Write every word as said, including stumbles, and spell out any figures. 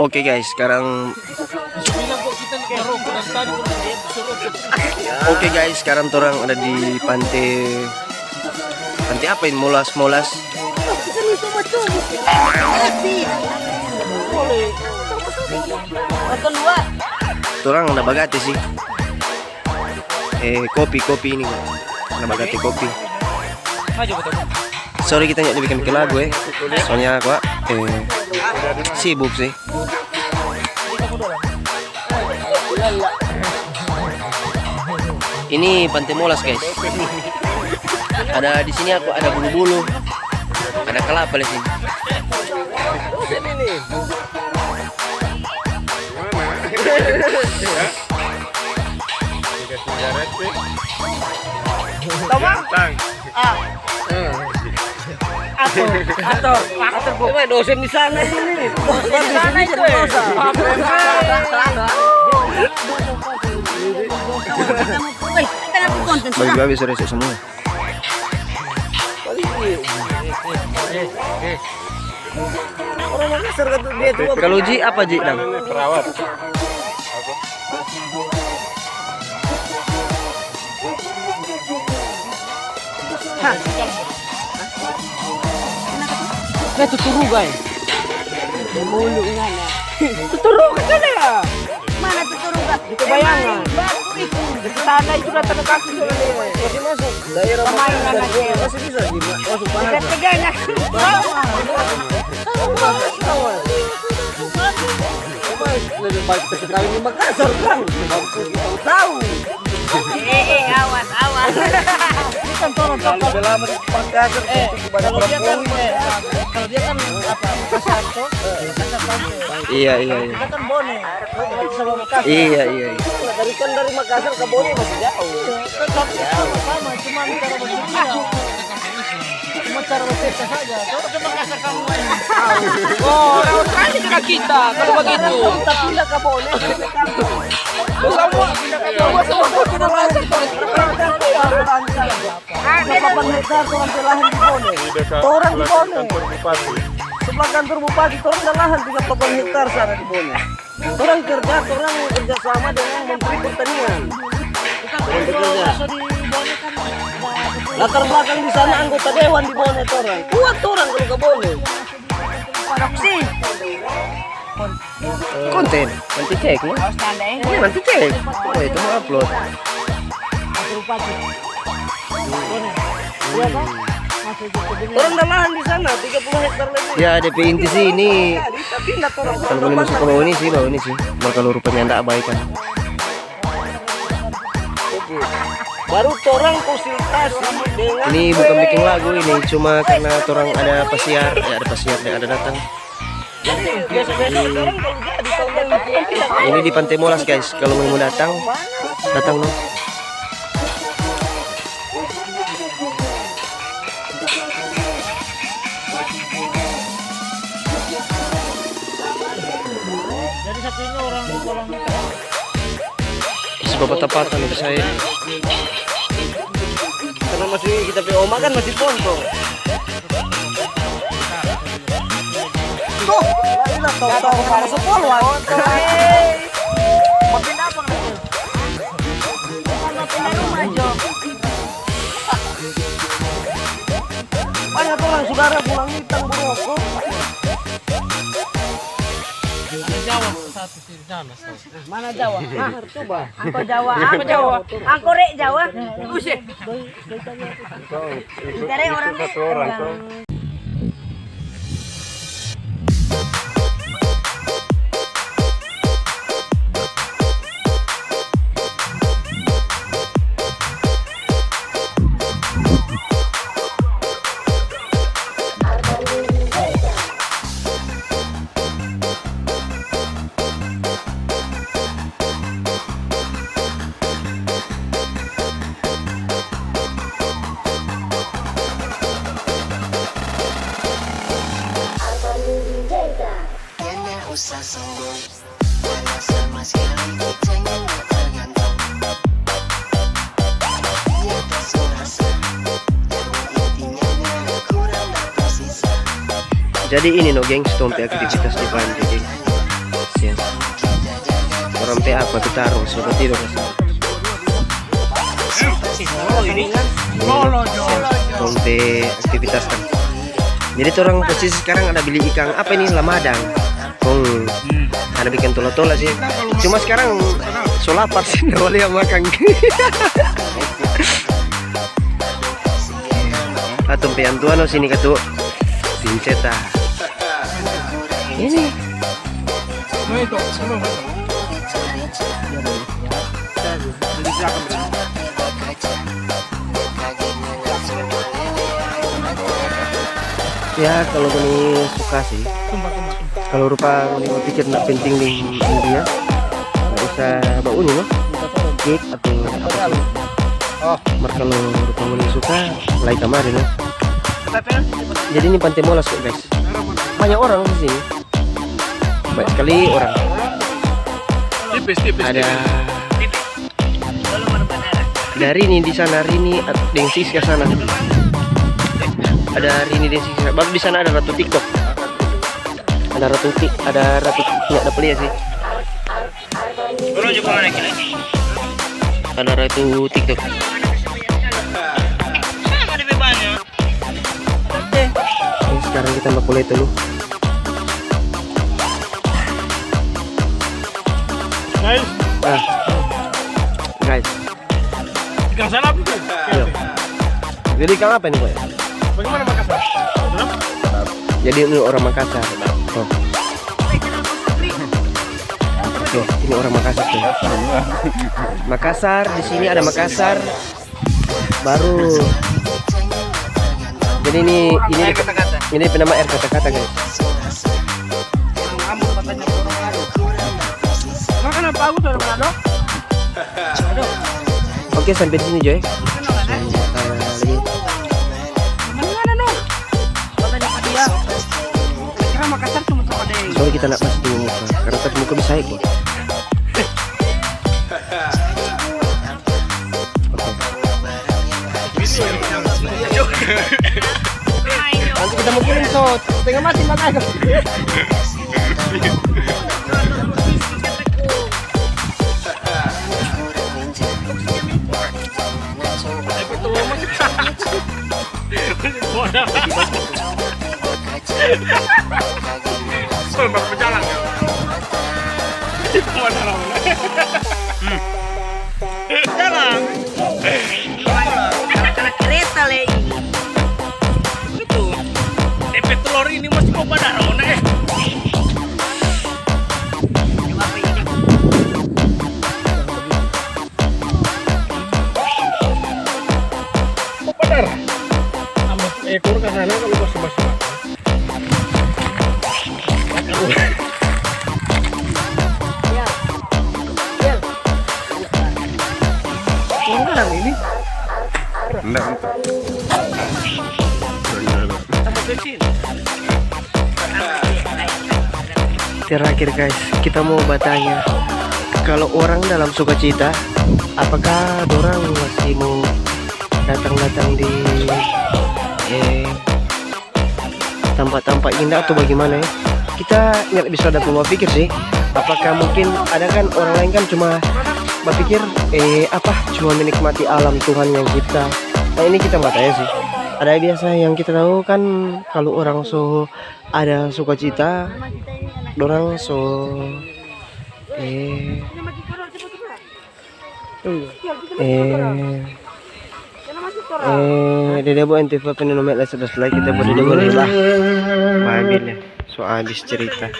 Oke guys, sekarang Oke guys, sekarang torang ada di pante, pante apa ini? Molas, Molas. Torang ada bagate sih. Eh, kopi, kopi ini, Kak. Ada bagate kopi. Sorry, kita nggak bikin, bikin lagu, eh. Soalnya, Kak, eh, sibuk sih. Ini Pante Molas, guys. Ada di sini aku ada bulu-bulu, ada kelapa di sini. Toma? Ah. Atur, atur, atur, Bu. Coba dosen di sana ini. Dosen di sana itu, eh. Weh, kita nggak konten, sudah. Bagi-bagi sore semua. Orang Makassar kata dia tua. Kalau Ji apa, Ji, dang? Perawat. Hah? Nah, tuturuga, eh. Mulu ngana. Tuturuga sana ya? Mana tuturuga? Itu bayangan. Batu itu. Sana itu datang ke kaki sana dia. Masih masuk. Daerah pemain Makassar anak dia. Masih bisa, Ji, masuk bahasa. Tiga-tiganya. Sama. Sama, sama. Lebih baik kita kawin di Makassar, kan? Bagus, kita tahu. Eh, eh, awas, awas. Ini kan tolong, tolong. Kalau lama di Makassar, eh, itu banyak kalau dia kan, perempuan. Eh, kalau dia kan apa? Makassar, toh? Makassar, Pante. Iya, iya, iya. Kita kan Bone. Iya, iya, iya. Dari, kan dari Makassar ke Bone masih jauh. Tetap sama-sama, cuma cara berpikir. Cuma cara berpikir saja. Coba ke Makassar kamu main. Oh, lawan kali kena kita kalau begitu. Kita pindah ke Bone. Semua, semua, semua, semua. Tiga puluh delapan hektar orang pe lahan di Bone. Torang di Bone. Sebelah kantor bupati, torang ada lahan tiga puluh delapan hektar sana di Bone. Torang kerja, torang kerja sama dengan Menteri Pertanian. Torang bekerja. Latar belakang di sana anggota dewan di Bone torang. Kuat torang kalau ke Bone. Produksi. Konten, nanti cek, no? Awas tanda, eh. Iya, nanti cek. Oh, itu mau upload. Torang ada lahan di sana, tiga puluh hektar lebih. Ya, depe inti sih ini. Tapi nda torang. Kalau boleh masuk ke bawah ini sih, bawah ini sih. Mar kalau rupanya nda baik kan. Baru torang konsultasi dengan. Ini bukan bikin lagu ini, cuma karena torang ada pasiar, eh, ada pasiar, ada datang. Ini di Pante Molas, guys. Kalau mau datang, datang, no. Jadi satu ini orang, orang Masih bapak tapatan itu saya. Karena masih kita pe oma kan masih pontong. Tuh, la ilah, tau-tau masuk poluan. Makin apa lagi? Banyak orang saudara pulang hitam, bro. Ada Jawa satu sini sana. Mana Jawa? Nah, coba. Angko Jawa, angko Jawa. Angko rek Jawa. Usih. Cari orang rek. Jadi ini no, gengs, tong pe aktivitas di pante, gengs. Apa tu tarung, so berarti dong kasih. Ini siap, kong pe aktivitas kan. Jadi torang posisi sekarang ada bili ikang apa ini, lamadang. Kong ada bikin tola-tola sih. Cuma sekarang so lapar sih, nda boleh makang. Ah, tong pe antua no sini katu. Pinceta. Ini. Ya, kalau ngoni suka sih. Kalau rupa ngoni pikir nda penting deng India, nda usah bauni, no? Cake atau apa sih? Oh. Mar kalau rupa ngoni suka, lai kamari, no? Jadi ini Pantai Molas kok, guys. Banyak orang di sini. Banyak sekali orang. Tipis, tipis, ada tipis. Ada Rini di sana, Rini at-, deng Siska sana. Ada Rini deng Siska. Baru di sana ada Ratu TikTok. Ada Ratu Tik, ada Ratu, nggak ada pelia sih. Ada Ratu TikTok. Ini sekarang kita mau mulai dulu. Guys. Ah. Guys. Ikang salap itu. Iya. Jadi ikang apa ini, Boy? Bagaimana Makassar? Salap? Jadi ini orang Makassar. Oh. Tuh, ini orang Makassar tuh. Makassar, di sini ada Makassar. Baru. Jadi ini, ini, ini nama air kata-kata, guys. Oke, sampai di sini, Joy. Sebentar lagi. Sorry, kita nak masuk dulu muka, karena tadi muka bisa hack, Bos. Oke. Nanti kita mau kirim shot, setengah mati makanya. Tuh, baru berjalan. Itu mana namanya? Hmm. Jalan. Ada kereta lei. Itu. Tempe telur ini masih mau pada rona, eh. Padar. Ambe ekor ka sana kalau masih masuk. Kurang ini. Enggak, enggak. Tambah kecil. Terakhir guys, kita mau batanya, kalau orang dalam sukacita, apakah dorang masih mau datang-datang di, eh, tampa-tampa indah atau bagaimana ya? Kita nggak bisa ada pembawa pikir sih. Apakah mungkin ada kan orang lain kan cuma berpikir, eh, apa, cuma menikmati alam Tuhan yang cipta. Nah, ini kita nggak tahu sih. Ada biasa yang kita tahu kan, kalau orang so ada sukacita, dorang so, eh, eh, eh, Dede Bo N T V pe nomor like, subscribe kita buat Dede Bo lah. Babil ya, so habis cerita.